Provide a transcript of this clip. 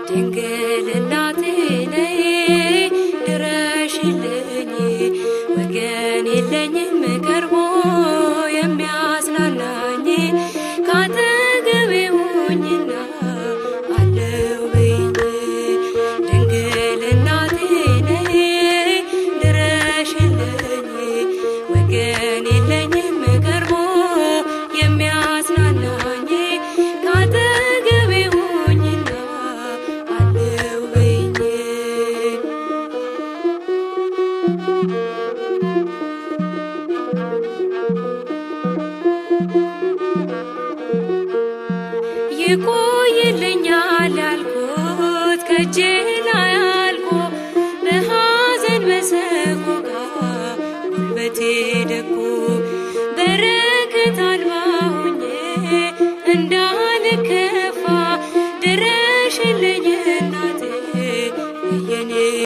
ድንግል እናቴ ነይ ድረሽልኝ፣ ወገን የለኝም ቀርቦ የሚያጽናናኝ፣ ካጠገቤ ሁኚና አለው በይኝ። ድንግል እናቴ ነይ ድረሽልኝ፣ ወገን የለኝም ቀርቦ የሚያጽናናኝ፣ ካጠገቤ ሁኚና አለው በይኝ። ይቆይልኛል ያልኩት ከእጄ ላይ አልቆ፣ በሐዘን በሰቆቃ ጉልበቴ ደቆ፣ በረከት አልባ ሆኜ እንዳልከፋ፣ ድረሽልኝ እናቴ የኔ